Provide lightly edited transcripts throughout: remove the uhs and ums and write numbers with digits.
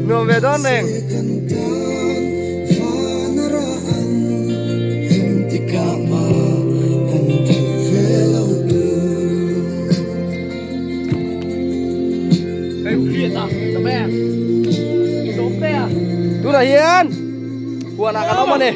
Nuam ve dawn reng. Tunah hian huanah kan awm a ni.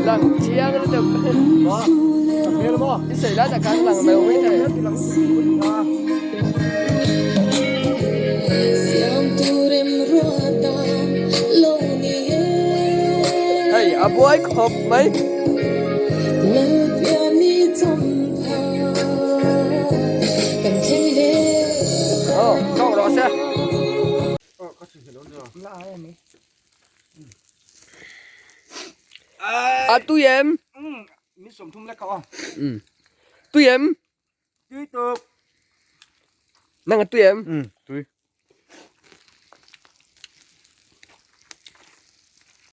Lang chiang lutuk i sawi lai tak khan lang lo mai thei. Hei a buai khawp mai. Aw tawk rawh se. A tui em? Tui em? Nang a tui em? Tui.